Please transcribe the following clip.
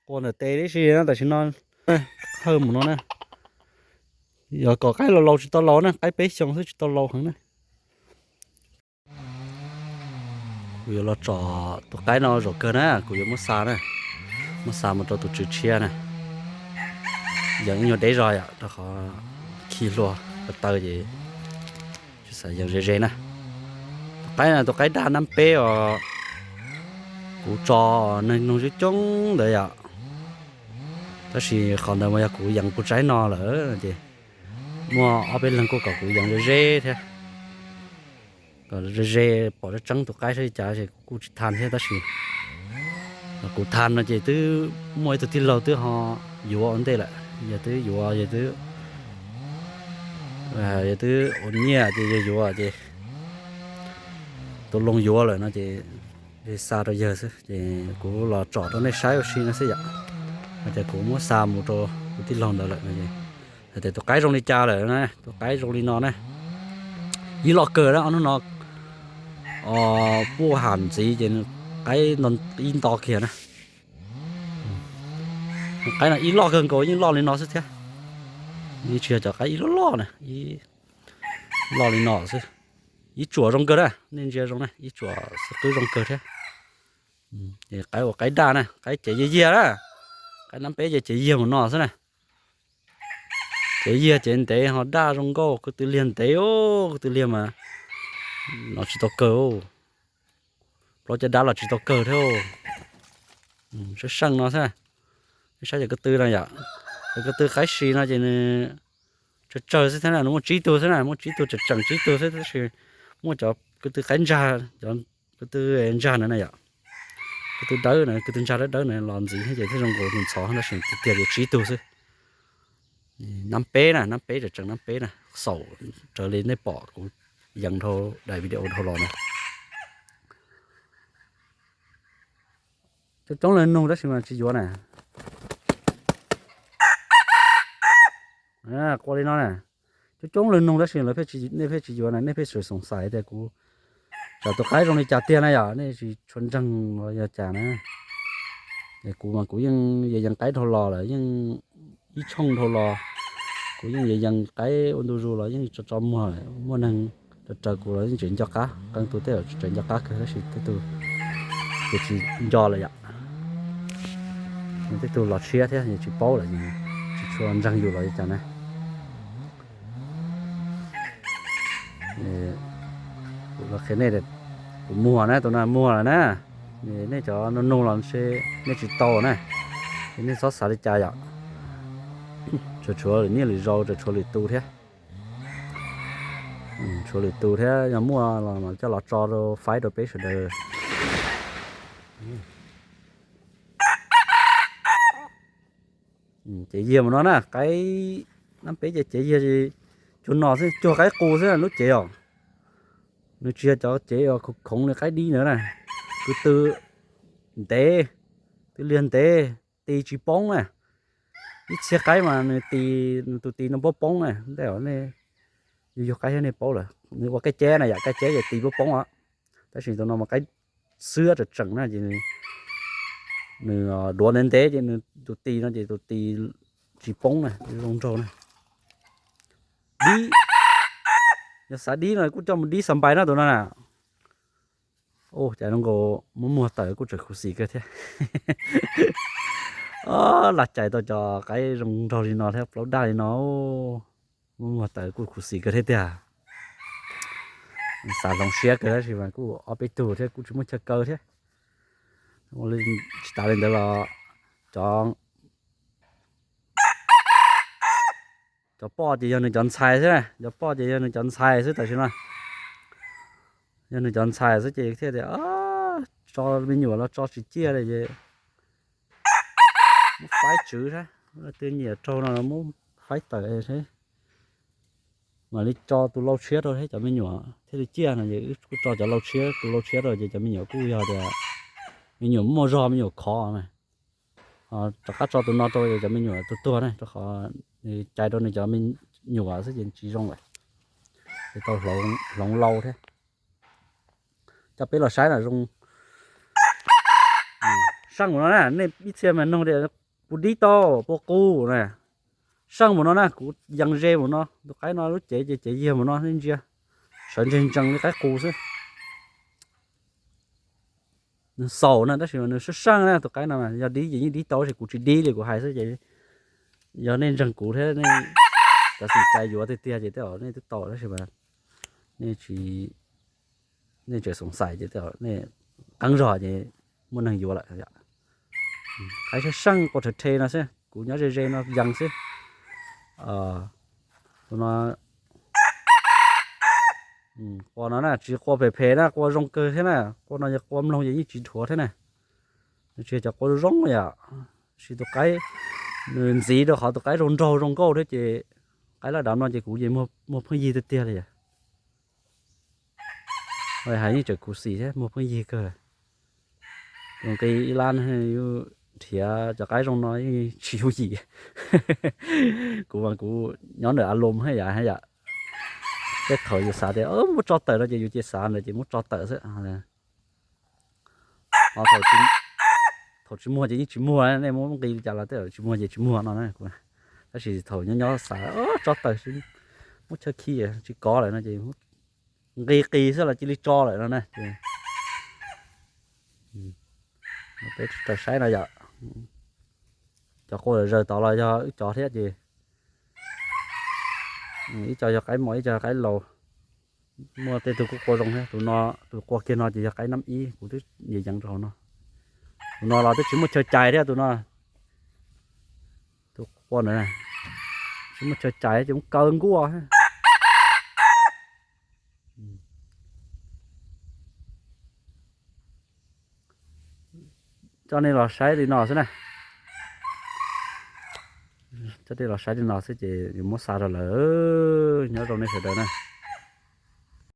Qua ntawm tes tib si na, tam sim no hawj mus no na. Yog kom qaib laus laus tsis tau laus na, qaib peb xyoo xwb tsis tau laus heev na. Kuv yuav los tsom tus qaib no zaum kawg na, kuv yuav muab xa na, muab xa mus rau tus tswv tshiab na. Yees ib nyuag deb zog yom, rau qhov khi hlua ko taw ces tsis xav yees ze ze na. Tus qaib no tus qaib daj nab peb os, kuv tso neeg nug coob coob ntawd yom. Tab sis qhov ntawd mas yog kuv yees puas tsaib no lawm ces muaj ob peb leeg kuj kom kuv yees ze ze thiab. Kom ze ze pom tseeb tseeb tus qaib saib li cas ces kuv kuj tsis tham thiab tab sis kuv tham no ces twb muaj ib tug tij laug twb ho yuav ua ntej lawm, yog twb yuav, yog twb, yog twb ua nyiaj ces yog yuav ces tus loo yuav lawm no ces xa rau yawg xwb ces kuv los tsom rau nej saib ua si no xwb yom. Hais tias kuv muab xa mus rau tus tij laug ntawd lawm no es, hais tias tus qaib zoo li cas lawm na, tus qaib zoo li no na. Ib loj kawg na, ob hnub no puj ham ntxiv ces qaib ib nto kiag na. Qaib no ib loj kawg nkaus yeej loj li no xwb thiab. Yeej tsis yog cov qaib ib loj loj na, ib loj li no xwb. Ib tsuam zoo kawg na, nej ntsia zoo na, ib tsuam xwb qwb zoo kawg thiab. Qaib ua qaib daj na, qaib cev yiag yiag na. Qaib nab peb ces cev yiag mus no xwb na. Cev yiag cev ntev ho daj zoo nkauj, ko tw liag ntev, ko tw liag mas no tsis tau kawg. Plaub caj dab los tsis tau kawg thiab. Seej seej no xwb. Nej saib cov ko tw no yom, cov ko tw qaib si no ces nws tsawg tsawg xwb thiab na, nws muaj tsib tug xwb na, muaj tsib tug tseem tseem tsib tug xwb tab sis muaj cov ko tw qaib ntsag, cov ko tw ntsag na na yom. Ko tw dawb na, ko tw ntsag dawb dawb na los ntxiv thiab ces thiaj zoo nkaus tus ntxhov tab sis tiag tiag li tsib tug xwb. Nab peb na, nab peb tseem tseem nab peb na, xaum raws li nej pom kuv yees dhau daim video dhau los na. Coob coob leej nug tab sis mas tsis yuav na. Qua li no na, coob coob leej nug tab sis lawv, nej pheej tsis yuav na, nej pheej tseem xoom xais tias kuv tsam tus qaib zoo li cas tiag na yom, nej tsis tshua ntseeg los yog cas na. Es kuv mas kuv yeej yees qaib dhau los lawm, yeej ib tshooj dhau los kuv yeej yees qaib ua ntu zus los yeej tso tso muag lawm, muaj neeg raws raws kuv los yeej tseem nco qab, qee tus tej zaum tseem nco qab kawg tab sis tej tug ces tsis nco lawm yom. Tej tug los tshiab thiab tsis paub lawm, tsis tshua ntseeg yus los li cas na. Kuv los qhia nej, kuv muag na, tus no muag lawm na. Nej cov nug nug los ntshe nej tsis tau na, es nej txhob xav li cas yom. Tsuas tshuav lwm niaj lwm zaus, tsuas tshuav lwm tus thiab. Tshuav lwm tus thiab, yog muaj los coj los tso rau faib rau peb sawv daws. Cev yiag mus no na, qaib nab peb ces cev yiag, cuag no xwb, cuag qaib qus xwb lub cev os. Nws tsis yog cov cev uas khoov khoov li qaib dib ntawd na. Ko tw ntev, tw liag ntev, tis tsis poob na. Ib txhia qaib mas nws tis, nws tus tis no poob poob na, tej zaum nej yug yug qaib thiab nej paub lawm. Nws ua kaj ceb na yom, kaj ceb ces tis poob poob os. Tab sis tus no mas qaib xwb tseem tseem na ces nws duav ntev ntev ces nws tus tis no ces tus tis tsis poob na, zoo nraug na. Dib, yog xav dib no kuj coj mus dib xa npais na tus no na. Ua cas zoo nkaus muab muag tawm kuj tseem khuv xim kawg thiab. Lam cais tau cov qaib zoo nraug li no thiab plaub daj li no, muab muag tawm kuj khuv xim kawg thiab tiag. Xav hloov siab kawg tab sis mas kuj ob peb tug thiab kuj tsis muaj chaw kaw thiab. Tsis tas li ntawd los cov, cov poj ces yog nws cov ntxhais xwb na, cov poj ces yog nws cov ntxhais xwb tam sim no. Yog nws cov ntxhais xwb ces thiaj tias tso me nyuam los tso tsis ciaj li ces muab faib tswv thiab, leej twg nyiam raug no muab faib tawm thiab. Mam li tso tus lau tshiab rau thiab cov me nyuam thiaj li ciaj no es wb kuj tso cov lau tshiab, tus lau tshiab rau ces cov me nyuam kuj yog tias me nyuam muaj zog me nyuam khov na. Rov qab tso tus no rau cov me nyuam tuag tuag na, rau qhov nws cais rau nws cov me nyuam xwb ces tsis zoo lawm. Ces tau hloov lau thiab. Coj peb los saib no zoo. Seej mus no na, nej ib txhia mas nug tias puas dib tau, puas qus na. Seej mus no na, kuv yees ze mus no, tus qaib no lub cev ces cev yag mus no, nej ntsia, sawv ntsees ntsees li qaib qus xwb. Nws xaus na tab sis mas nws seej seej na, tus qaib no yog dib ces yeej dib tau, tab sis kuv tsis dib li kuv hais xwb ces yog nej ntseeg kuv thiab nej cov xim cai yuav tiag tiag ces tej zaum nej twb tau tab sis mas nej tsis, nej tseem xoov xais ces tej zaum nej qeeb zog ces muaj neeg yuav lawm. Qaib seej seej qua rhawv rhe no xwb, kuv nyob ze ze no yees xwb. Tus no qua no na tsis qua phem phem na, qua zoo kawg thiab na, qua no yog qua mloog ces yeej tsis dhuav thiab na. Nws tsis yog cov qua zoo yom, sis tus qaib nws ntxiv rau qhov tus qaib zoo nraug zoo nkauj thiab ces qaib laj dav no ces kuv ces muag pheej yig tiag tiag li. Hais yeej tseem khuv xim thiab muag pheej yig kawg. Tus nqi ib lab yuav nrhiav cov qaib zoo no yeej tsis yooj yim. Kuv mas kuv nyob ntawm a loos haj yam haj yam, tej thaum yus xav tias muab tso tawm no ces yus ces xav ntawd ces muab tso tawm xwb. Thaum tsis muag ces yeej tsis muag, nej muab nqi li cas los tej tsis muag ces tsis muag no na. Tab sis thaum nyob nyob xav tso tawm, muab chaw khi tsis kov lawm no ces nqi qis xwb los cia li tso lawm no na. Peb raws saib no yom, cov qua zaws tod los yog wb cov thiab ces ib co yog qaib mos ib co yog qaib laus. Muaj tej tug kuj qua zoo thiab, tus no, tus qua kiag no ces yog qaib nab ib, kuv twb yees rau hauv no. Tus no los twb tsis muaj chaw cais thiab tus no. Tus qua na, tsis muaj chaw cais ces muab kaw nkuaj. Coj nej los saib li no xwb na. Coj nej los saib li no xwb ces yuav muab xa rau lawm. Nyob zoo nej sawv daws na.